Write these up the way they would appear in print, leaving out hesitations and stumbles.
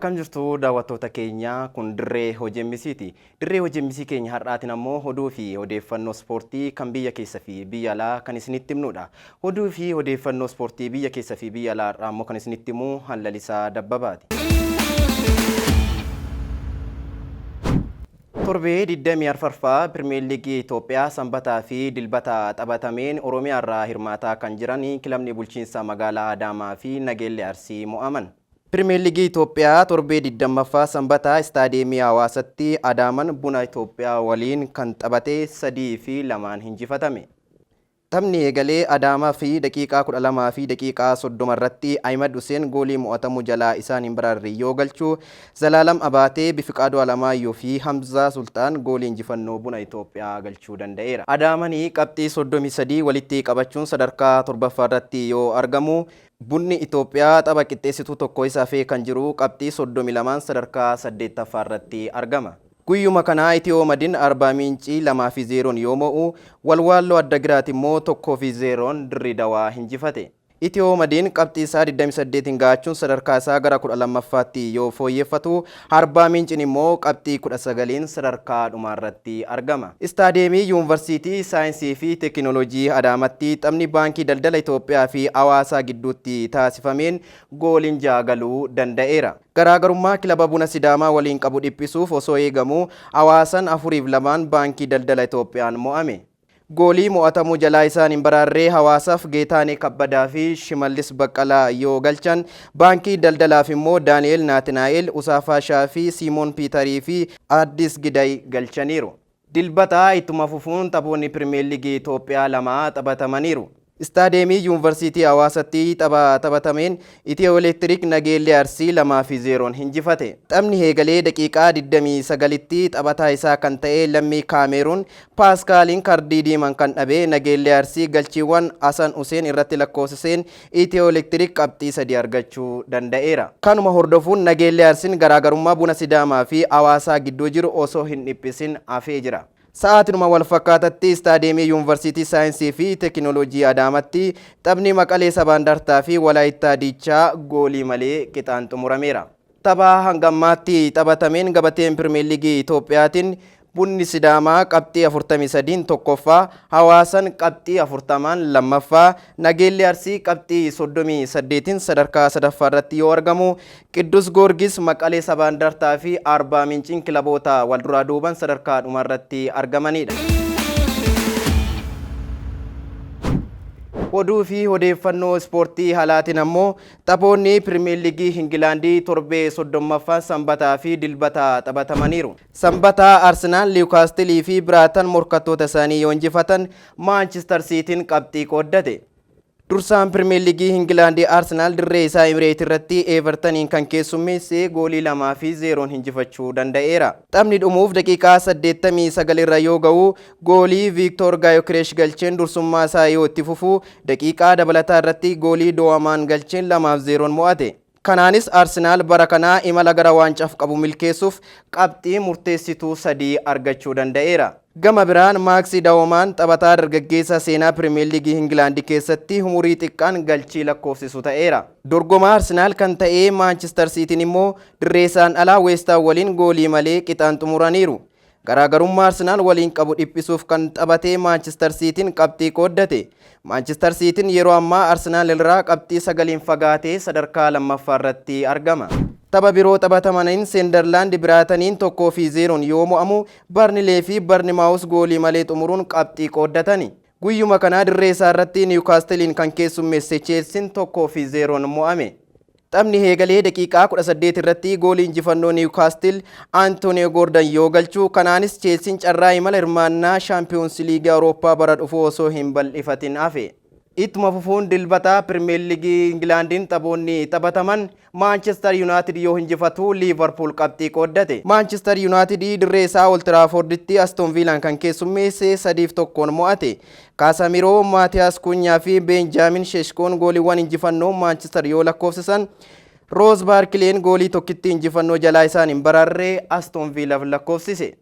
Akkam jirtu daawwattoota keenya, kun dirree hojii MBCti. Dirree hojii MBC keenya har'aatiin ammoo oduu fi odeeffannoo ispoortii kan biyya keessa fi biyya alaa kan isinitti himnudha. Oduu fi odeeffannoo ispoortii biyya keessa fi biyya alaa har'aa ammoo kan isinitti himu Lalisaa Dabbabaati. Torbee 24ffaa Pirimeer Liigii Itoophiyaa Sanbataa fi Dilbata taphatameen Oromiyaarraa hirmaataa kan jiran kilabni bulchiinsa magaalaa Adaamaa fi Nageellee Arsii mo'aman. Pirimeer Liigii Itoophiyaa torbee 20ffaa Sanbataa Istaadiyeemii Hawaasatti Adaaman Buna Itoophiyaa waliin kan taphate 3 fi 2n injifatame. Taphni eegalee Adaamaa fi daqiiqaa 12 fi daqiiqaa 30 irratti Ahimad Huseen goolii mo'atamuu jalaa isaan hin baraarre yoo galchu, Zalaalam Abaatee, Bifiqaaduu Alamaayyoo fi Hamzaa Sulxaan goolii injifannoo Buna Itoophiyaa galchuu danda'eera. Adaamani qabxii 33 walitti qabachuun sadarkaa 7ffaa irratti yoo argamu, Bunni Itoophiyaa tapha qixxeessituu tokko isa hafee kan jiru qabxii 32n sadarkaa 8ffaa irratti argama. Guyyuma kana Itiyoo Madin Arbaa Miinci 2 fi 0n yoo mo'u, Walwaalloo Addagiraat immoo 1 fi 0n Dirri Dawaa hinjifate. Itiyoo Madin qabxii isaa 28n ga'achuun sadarkaa isaa gara 12ffaatti yoo fooyyeffatu, Arbaa Miincin immoo qabxii 19n sadarkaa dhumaarratti argama. Istaadiyeemii Yuunvarsiitii Saayinsii fi Teekinooloojii Adaamatti taphni Baankii Daldala Itoophiyaa fi Hawaasaa gidduutti taasifameen gooliin 6 galuu danda'eera. Garaagarummaa kilaba Buna Sidaamaa waliin qabu dhiphisuuf osoo eegamuu Hawaasan 4 fi 2n Baankii Daldala Itoophiyaan mo'ame. Goolii mo'atamuu jalaa isaan hin baraarre Hawaasaaf Geetaanee Kabbadaa fi Shimallis Baqqalaa yoo galchan, Baankii Daldalaaf immoo Daani'eel Naatinaa'eel, Usaafaa Shaafii, Siimoon Piitarii fi Addis Giday galchaniiru. Dilbata ittuma fufuun taphoonni Pirimeer Liigii Itoophiyaa 2 taphatamaniiru. Istaadiyeemii Yuunvarsiitii Hawaasatti tapha taphatameen Itiyoo Elektiriik Nageellee Arsii 2 fi 0n hinjifate. Taphni eegalee daqiiqaa 29tti taphataa isaa kan ta'e lammii Kaameeruun Paaskaaliin kardii diimaan kan dhabe Nageellee Arsii galchiiwwan Hasan Huseen irratti lakkoofsiseen Itiyoo Elektiriik qabxii 3 argachuu danda'eera. Kanuma hordofuun Nageellee Arsiin garaagarummaa Buna Sidaamaa fi Hawaasaa gidduu jiru osoo hin dhiphisin hafee jira. Sa'aatinuma walfakkaatatti Istaadiyeemii Yuunvarsiitii Saayinsii fi Teekinooloojii Adaamatti taphni Maqalee Sabaa Indartaa fi Walaayittaa Diichaa goolii malee qixaan xumurameera. Tapha hanga ammaatti taphatameen gabateen Pirimeer Liigii Itoophiyaatiin Bunni Sidaamaa qabxii 43n 1ffaa, Hawaasan qabxii 40n 2ffaa, Nageellee Arsii qabxii 38n sadarkaa 3ffaarratti yoo argamu, Qiddus Goorgis, Maqalee Sabaa Indartaa fi Arbaa Minciin kilaboota walduraa duuban sadarkaa dhumaarratti argamanidha. Oduu fi odeeffannoo ispoortii halaatiin ammoo Taphoonni Pirimeer Liigii Ingilaandii torbee 30ffaan Sanbataa fi Dilbata taphatamaniiru. Sanbata Arsenaal Niwukaastilii fi Biraatan morkattoota isaanii yoo injifatan, Maanchistar Siitiin qabxii qooddate. Dursaan Pirimeer Liigii Ingilaandii Arsenaal dirree isaa Emireet irratti Eevartaniin kan keessummeesse goolii 2 fi 0n injifachuu danda'eera. Taphni dhumuuf daqiiqaa 89 irra yoo ga'u Goolii Viiktoor Gaayokireesh galcheen dursummaa isaa yoo itti fufu, daqiiqaa dabalataa irratti goolii Doowamaan galcheen 2 fi 0n mo'ate. Kanaanis Arsenaal bara kana imala gara waancaaf qabu milkeessuuf qabxii murteessituu sadii argachuu danda'eera. Gama biraan Maaksi Dawomaan taphataa dargaggeessa seenaa Pirimeer Liigii Ingilaandi keessatti umurii xiqqaan galchii lakkoofsisu ta'eera. Dorgomaa Arsenaal kan ta'e Maanchistar Siitiin immoo dirreesaan alaa Weestaam waliin goolii malee qixaan xumuraniiru. Garaagarummaa Arsenaal waliin qabu dhiphisuuf kan taphate Maanchistar Siitiin qabxii qooddate. Maanchistar Siitiin yeroo ammaa Arsenaal irraa qabxii 9n fagaatee sadarkaa 2ffaa irratti argama. Tapha biroo taphatamaniin Senderlaand Biraataniin 1 fi 0n yoo mo'amu, Barnilee fi Barnimaawus goolii malee xumuruun qabxii qooddatani. Guyyuma kana dirree isaa irratti Niwukaastiliin kan keessummeesse Cheelsiin 1 fi 0n mo'ame. Taphni eegalee daqiiqaa 18 irratti goolii injifannoo Niwukaastil Antooniyoo Goordan yoo galchu, kanaanis Cheelsiin carraa imala hirmaannaa Shaampiyoonsi Liigii Awurooppaa bara dhufuu osoo hin bal'ifatin hafe. Ittuma fufuun Dilbata Pirimeer Liigii Ingilaandiin taphoonni taphataman Maanchestar Yunaatid yoo injifatu Liivarpuul qabxii qooddate. Maanchestar Yunaatid dirree isaa Oltiraafoorditti Astoon Viilaan kan keessummeesse 3 fi 1n mo'ate. Kaasamiroo, Maatiyaas Kuunyaa fi Beenjaamin Sheshkoon gooliiwwan injifannoo Maanchistar yoo lakkoofsisan, Roos Baarkileen goolii tokkittii injifannoo jalaa isaan hin baraarre Astoon Viilaaf lakkoofsise.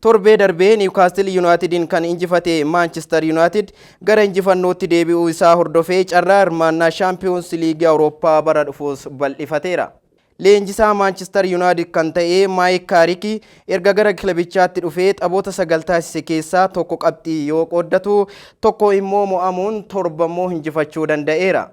Torbee darbe Niwkaastil Yunaatidiin kan injifate Maanchistar Yunaatid gara injifannootti deebi'uu isaa hordofee carraa hirmaannaa Shaampiyoonsi Liigii Awurooppaa bara dhufuus bal'ifateera. Leenjisaa Maanchister Yuunaayitid kan ta'e Maayik Kaarik erga gara kilabichaatti dhufee taphoota 9 taasise keessaa 1 qabxii yoo qooddatu, 1 immoo mo'amuun 7 immoo injifachuu danda'eera.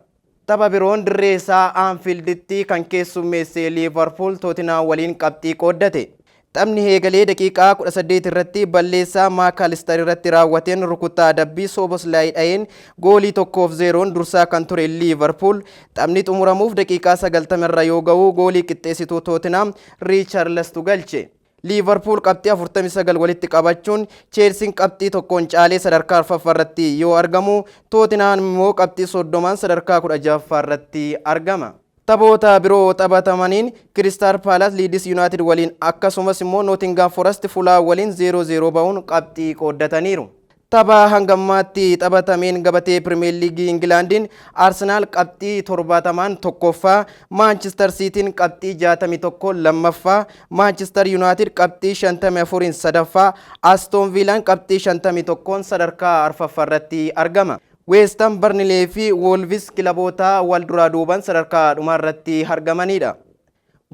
Tapha biroon dirree isaa Anfiilditti kan keessummeesse Liivarpuul Tootinhaam waliin qabxii qooddate. Taphni eegalee daqiiqaa 18 irratti balleessaa Maakaalistar irratti raawwateen rukuttaa adabbii Sooboslaay dha'een goolii 1 fi 0n dursaa kan ture Liivarpuul, taphni xumuramuuf daqiiqaa 90 irra yoo ga'u goolii qixxeessituu Tootinhaam Riicharlastu galche. Liivarpuul qabxii 49 walitti qabachuun Cheelsiin qabxii 1n caalee sadarkaa arfaffaa irratti yoo argamu, Tootinhaam immoo qabxii 30n sadarkaa 16ffaa irratti argama. Taphoota biroo taphatamaniin Kiristaal Paalaas Liidis Yuunaayitid waliin akkasumas immoo Nootingaam Forest Fulaa waliin 0-0 ba'uun qabxii qooddataniiru. Tapha hangammaatti taphatameen gabatee Pirimeer Liigii Ingilaandiin Arsenaal qabxii 70n tokkoffaa, Maanchister Siitiin qabxii 61 lammaffaa, Maanchister Yuunaayitid qabxii 54n sadaffaa, Astoon Viilaan qabxii 51n sadarkaa arfaffaa irratti argama. Weestam, Barnilee fi Woolvis kilaboota wal duraa duuban sadarkaa dhumaa irratti argamanidha.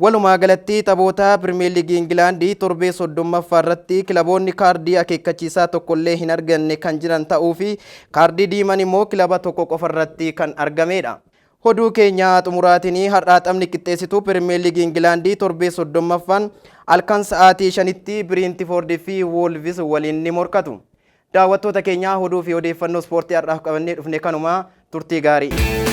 Walumaa galatti taphoota Pirimeer Liigii Ingilaandii torbee 30ffaa irratti kilaboonni kaardii akeekkachiisaa tokkollee hin arganne kan jiran ta'uu fi kaardii diimaan immoo kilaba tokko qofa irratti kan argamedha. Oduu keenya xumuraatiin har'aa taphni qixxeessituu Pirimeer Liigii Ingilaandii torbee 30ffaan halkan sa'aatii 5tti Biriintifoord fi Woolvis waliin ni morkatu. Daawwattoota keenyaa, oduu fi odeeffannoo ispoortii har'aaf qabannee dhufne kanuma. Turtii gaarii.